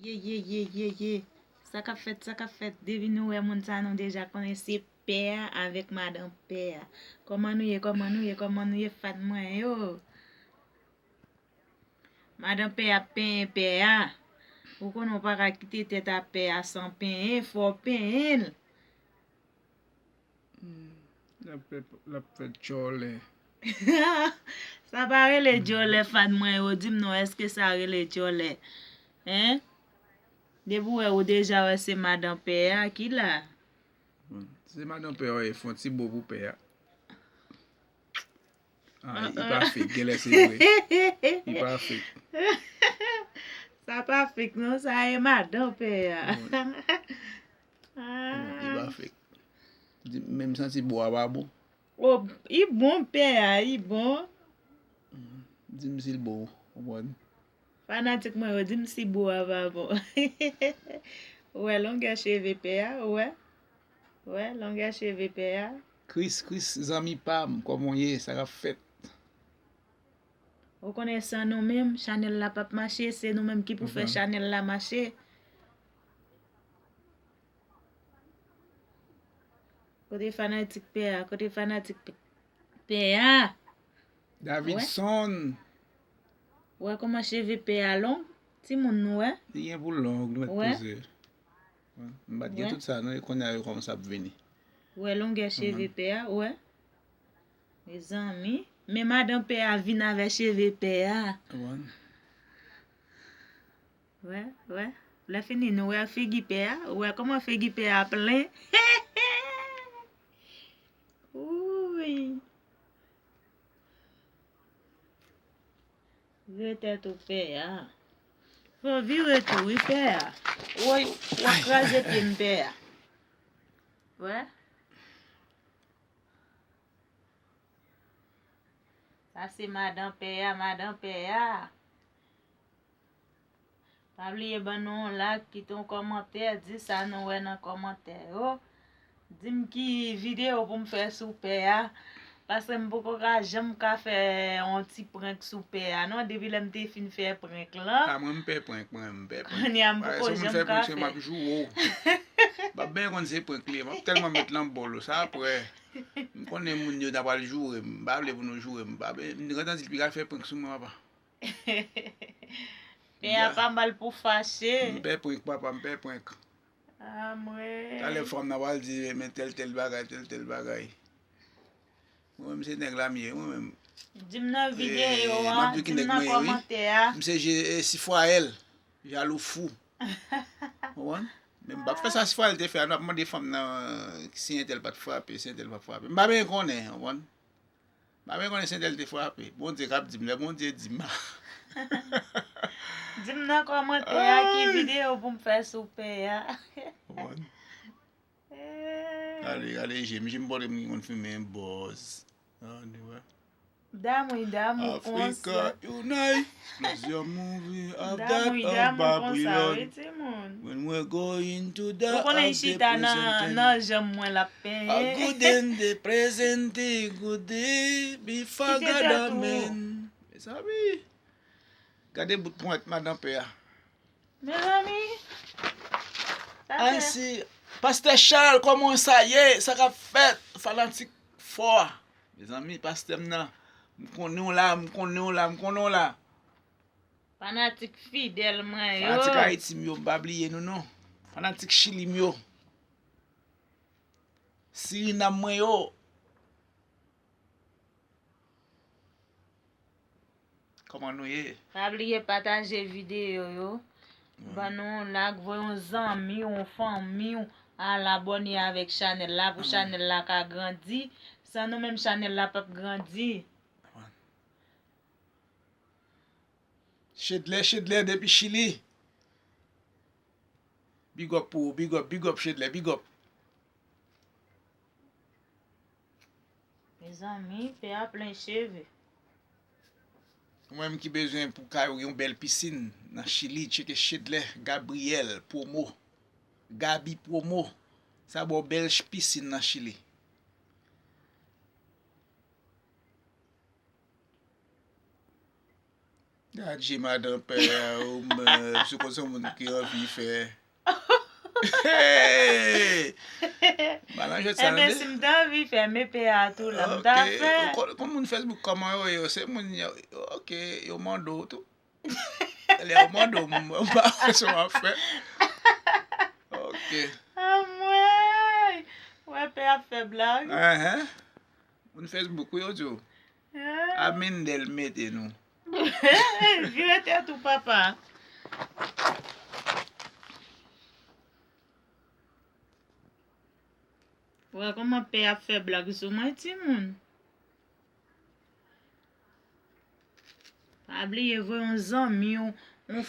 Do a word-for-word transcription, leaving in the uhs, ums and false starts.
Ye, ye, ye, ye, ye. Sa k ap fèt, sa k ap fèt? Depi nou wè moun sa, nou deja konnen se pè a avèk madan pè a. Kòman nou ye, kòman nou ye, kòman nou ye, fan mwen yo? Madan pè a ap penyen pè a. Ou konnen w pa ka kite tèt a pè a san penyen, fò w penyen l. Hmm, l ap fè, l ap fè djòlè. Sa pa rele djòlè, fan mwen yo, di m non, èske sa rele djòlè? Hein? Depi w wè, ou deja wè se madan pè a ki la. Hmm, se madan pè a, fè yon ti bo pou pè a. Ah, li pa fake, genlè se vre. Li pa fake. Sa pa fake non, sa e madan pè a. Bon. Li pa fake. Di, men m santi bo a pa bon. Oh, li bon pè a, li bon. Di m si l bon, ou konprann? Fanatik mwen yo, di m si bo a pa bon. Ou wè longè cheve pè a, ou wè? Ou wè longè cheve pè a? Chris, Chris, zanmi pa m, kòman w ye? Sa k ap fèt? Ou konnen san nou menm, chanèl la p ap mache, se nou menm ki pou fè chanèl la mache. Kote fanatik pè a? Kote fanatik pè, pè a? Davidson. Wè kòman cheve pè a long? Timoun nou wè? Li gen pou long, li mèt poze. M pa t gen tout sa, non, e kounye a yo kòmanse ap vini. Wè longè cheve pè a, wè. Mezanmi. Men madan pè a vin avè cheve pè a. Wè, wè. Lè fini, nou wè figi pè a. Ou wè kòman figi pè a plen? Wouy. Vire tèt ou pè a. Fò vire tou, wi, pè a. Woy, w ap kraze pye m, pè a. Wè. Sa se madan pè a, madan pè a. Pa bliye ban nou yon like, kite yon kòmantè, di sa nou wè nan kòmantè yo. Di m ki videyo pou m fè sou pè a. Paske m poko ka janm ka fè yon ti prank sou pè a, non, depi lè m te fin fè prank lan. A, mwen, m pè prank, mwen, m pè prank. Kounye a, m poko janm ka fè. M ap joure w. M ap byen konn se prank li ye. M ap tèlman met lan bòl ou, sa apre. M konnen moun yo ta pral joure m. M pa vle pou nou joure m. M pa, m gentan di l pi ka fè prank sou mwen, papa. Pè a pa mal pou fache. M pè prank, papa, m pè prank. Amwey. Talè fanm nan pral di, men tèl, tèl bagay, tèl, tèl bagay. Mwen menm se nèg la m ye, mwen menm. Di m nan videyo a, di m nan kòmantè a. M se je, e, sifwayèl, jalou fou. Konprann? Men m p ap fè sa sifwayèl te fè a, nou ap mande fanm nan si entèl pa t frape, si entèl pa t frape. M pa byen konnen, konprann? M pa byen konnen si entèl te frape. Bondye k ap di m, lè Bondye di m. Di m nan kòmantè a ki videyo pou m fè sou pè a. Konprann? Gade, gade je m, je m pote m ki konn fimen bòz. Gade, wè. Damou, damou konsa. Africa Unite. Plusieurs movie of that of Babylon. When we're going to the. Ou konnen chita nan, nan janm mwen l ap penyen. A good and the present, good day before God, amen. Mezanmi, gade bout pwent madan pè a. Mezanmi, sa fè. Ansi, Pastè Charles, kòman sa ye? Sa k ap fèt? Fanatik fò a. Mezanmi, pastè m nan, m konnen w la, m konnen w la, m konnen w la. Fanatik fidèl mwen yo. Fanatik Ayiti m yo, m pa bliye nou non. Fanatik Chili m yo. Sirinam mwen yo. Kòman nou ye? Pa bliye pataje videyo yo. Ban nou yon like, voye yon zanmi w, yon fanmi w al abòne avèk chanèl la pou chanèl la ka grandi. San nou menm, chanèl la p ap grandi. Chedlè, Chedlè depi Chili. Big up pou ou, big up, big up Chedlè, big up. Mezanmi, pè a plen cheve. Ou menm ki bezwen pou kay ou yon bèl pisin nan Chili, tcheke Chedlè Gabriel Promo. Gaby Promo. Sa ba w bèl ch-, pisin nan Chili. Gad je madan pè a, ou menm, si w konn se yon moun ki anvi fè. Hey! Malanjwèt sa, Ebyen, si m te anvi fè, men pè a tou la, m ta fè. Kon moun Facebook, kòman yo ye? Se moun, yo, ok, yo mande w tou. Lè yo mande w, m pa wè sa w ap fè. Ok. Anmwey! Wè pè ap fè blag. Enhen. Moun Facebook, wi, yo di w. Amindel mete nou. Vire tèt ou, papa. Wè kòman pè ap fè blag sou mwen, timoun. Pa bliye voye yon zanmi w, yon